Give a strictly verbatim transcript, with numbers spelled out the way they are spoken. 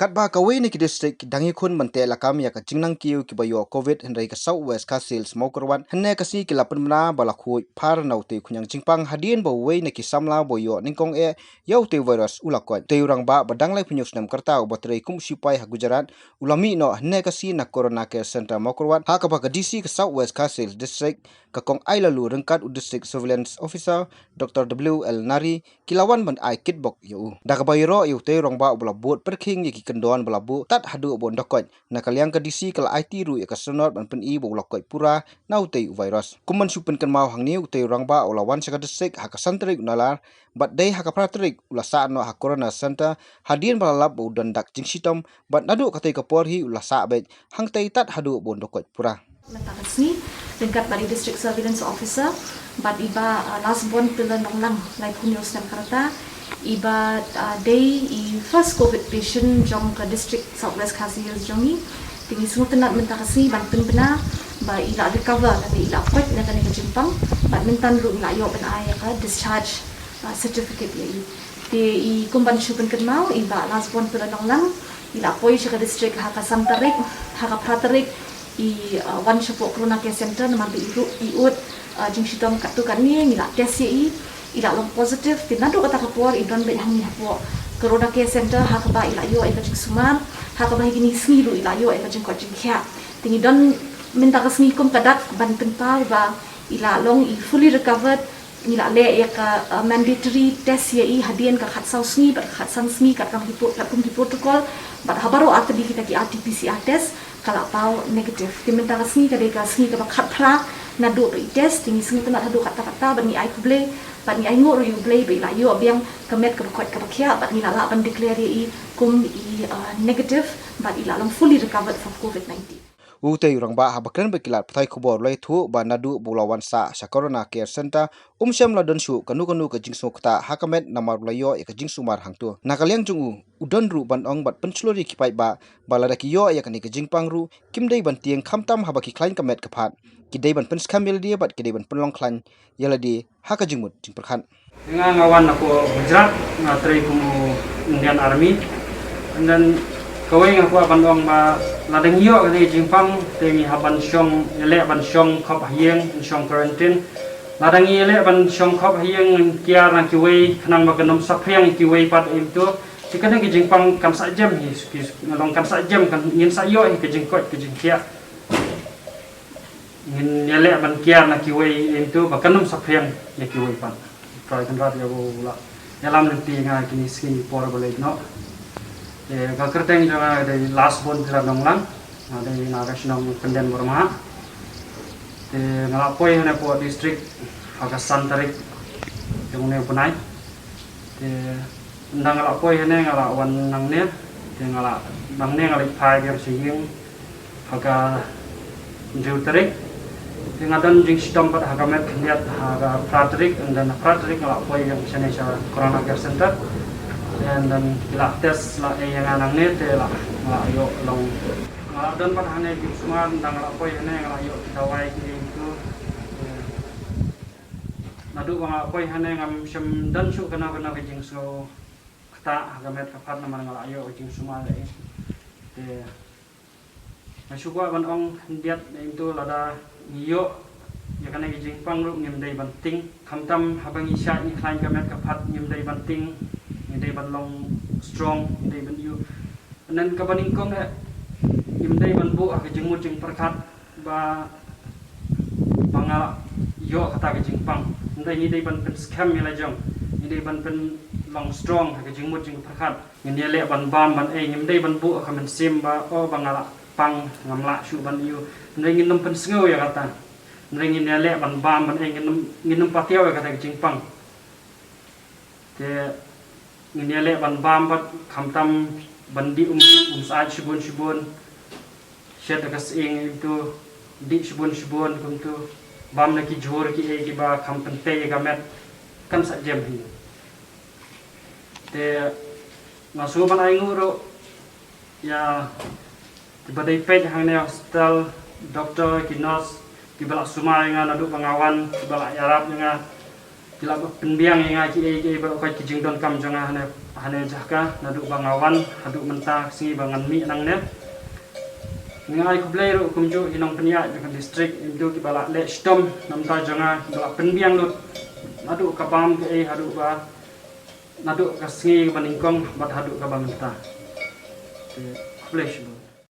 Katba kawei na ki district ki dang ïakhun ban teh lakam ïa ka jingnang kiew kiba ïoh covid, hynrei ka South West Khasi Hills Mawkyrwat hynne ka sngi ki la pynbna ba la khuid phar na utei u khñiang jingpang hadien ba uwei na ki samla ba ïoh nyngkong eh ïa utei u virus u la koit. Utei u rangbah ba dang laiphew hynñiew snem ka rta uba trei kum u sipai ha Gujarat u la mih noh hynne ka sngi na Corona Care Centre Mawkyrwat, ha kaba ka D C ka South West Khasi Hills District, ka Kong Ailalu ryngkat u District Surveillance Officer Doctor W L Nari ki la wan ban ai kitbok ïa u. Da kaba ïaroh ïa utei u rangbah uba la bud pyrkhing ïa ki kyndon ba la buh tad haduh ba un da koit, na ka liang ka D C ka la aiti ruh ïa ka sanad ban pyni ba u la koit pura na utei u virus. Kum ban shu pynkynmaw hangne, utei u rangbah u la wan sha ka district ha ka san tarik u Nailar, bad dei ha ka phra tarik u la sah noh ha Corona Centre hadien ba la lap ba u don dak jingshitom, bad naduh katei ka por hi u la sah beit hangtei tad haduh ba un da koit pura. Mynta ka sngi, ryngkat bad i District Surveillance Officer bad i Bah, ah, Lasbon Pila Nonglang, laiphew hynñiew snem ka rta, i ba, ah, dei i first covid patient jong ka District South West Khasi Hills jong ngi. Te ngi sngewtynnat mynta ka sngi ban pynbna ba i la recover lane i la koit na kane ka jingpang, bad mynta ruh ngi la ïoh ban ai ïa ka discharge, ah, certificate ïa i. Te i, kum ban shu pynkynmaw, i Bah Lasbon Pila Nonglang i la poi sha ka district ha ka san tarik, ha ka phra tarik i, ah, wan shapoh Corona Care Centre namar ba i ruh i ud, ah, jingshitom katto katne. Ngi la test ïa i, i la long positive. Te naduh kata ka por i don beit hangne hapoh Corona Care Centre ha kaba i la ïoh ïa ka jingsumar, ha kaba ha kine ki sngi ruh i la ïoh ïa ka jingkoit jingkhiah. Te ngi don mynta ka sngi kum ka dak ban pynpaw ba i la long i fully recovered. Ngi la leh ïa ka, uh, mandatory test ïa i hadien ka khatsaw sngi bad ka khatsan sngi, katkum ki pro-, katkum ki protocol, bad ha baroh artylli kita ki R T P C R test ka la paw negative. Te mynta ka sngi ka dei ka sngi kaba khatphra naduh ba i test. Te ngi sngewtynnat haduh katta katta bad ngi ai khublei bad ngi ainguh ruh ïa U Blei ba i la ïoh biang ka met kaba koit kaba khiah bad ngi la lah ban declare ïa i kum i, uh, negative bad i la long fully recovered from covid nineteen. Utei u rangbah haba kren bad ki lad pathai khubor u la ïathuh ba naduh ba u la wan sah sha Corona Care Centre um shym la don shuh kano kano ka jingsngewkta ha ka met namar u la ïoh ïa ka jingsumar hangto. Na ka liang jong u, u don ruh ban ong bad pynshlur ïa ki paidbah ba lada ki ïoh ïa kane ka jingpang ruh kim dei ban tieng khamtam haba ki khlaiñ ka met ka phad. Ki dei ban pynskhem ïa lade bad ki dei ban pynlong khlaiñ ïa lade ha ka jingmut jingpyrkhat. Nga nga wan na ko Gujarat, nga trei kum u Indian Army. And then kawei nga kwah ban ong ba lada ngi ïoh kane ka jingpang te ngi hap ban shong, ïaleh ban shong khop ha ïing, shong quarantine. Lada ngi ïaleh ban shong khop ha ïing, ngi kiar na kiwei khnang ba kan ym saphriang kiwei pat, em to. Te kane ka jingpang kan sa jem hi, hi, ngi long kan sa jem, kan ngin sa ïoh hi ka jingkoit ka jingkhiah. Ngin ïaleh ban kiar na kiwei, em to ba kan ym saphriang ïa kiwei pat. Trai kan rat ïa u la ïalam lynti nga kine sngi por ba leit noh. Te ka kyrteng jong nga dei Lasbon Pila Nonglang. Nga dei na ka shnong Kynden Bormah. Te nga la poi hangne hapoh district ha ka san tarik jong une u bnai. Te ynda nga la poi hangne nga la wan nangne. Te nga la nangne nga la phai biang sha ïing ha ka hynriew tarik. Te nga don jingshitom pat ha ka met khyndiat ha ka phra tarik, and then phra tarik nga la poi biang shane sha Corona Care Centre. And then ki la test la ei ïa nga nangne te la, nga la ïoh long. Nga la don pat hangne jingsumar, ynda nga la poi hangne nga la ïoh ki dawai ki ei tu. Te naduh ba nga la poi hangne ngam shym don shuh kano kano ka jingsngew kata ha ka met ka phad namar nga la ïoh ka jingsumar ei. Te nga shu kwah ban ong khyndiat, na ïa tu lada ngi ïoh ïa kane ka jingpang ruh ngim dei ban tieng. Khamtam haba ngi shah ngi khlaiñ ka met ka phad ngim dei ban tieng. Ngi dei ban long strong, ngi dei ban ïoh. Nen kaba nyngkong eh, ngim dei ban buh ha ka jingmut jingpyrkhat ba, ba nga la ïoh kata ka jingpang. Ngi dei, ngi dei ban pynskhem ïa la jong. Ngi dei ban pynlong strong ha ka jingmut jingpyrkhat. Ngin ïaleh ban bam ban ei, ngim dei ban buh ha ka mynsiem ba, oh, ba nga la pang, ngam lah shuh ban ïoh. Ngi dei, ngin ym pynsngew ïa kata. Ngi dei, ngin ïaleh ban bam ban ei, ngin ym, ngin ym patiaw ïa kata ka jingpang. Te ngin ïaleh ban bam bad khamtam ban dih um, um syaid shibun shibun. Shet da ka sying, em tu, dih shibun shibun kumtu. Bam na ki jhur ki ei kiba kham pyntei ïa ka met. Kan sa jem hi. Te nga shu ban ainguh ruh ïa kiba dei peit hangne hospital, doctor, ki nurse, kiba la sumar ïa nga naduh ba nga wan, kiba la ïarap ïa nga. Ki la pynbiang ïa nga kiei kiei baroh khoit ki jingdonkam jong nga hane hane jaka naduh ba nga wan haduh mynta ka sngi ba ngan mih nangne. Nga ai khublei ruh kumjuh ïa ki nongpynïaid jong ka district, ïa kiba la leh shitom na bynta jong nga, ba la pynbiang lut naduh ka bam kaei haduh ba naduh ka sngi kaba nyngkong bad haduh kaba mynta. Te khublei shibun.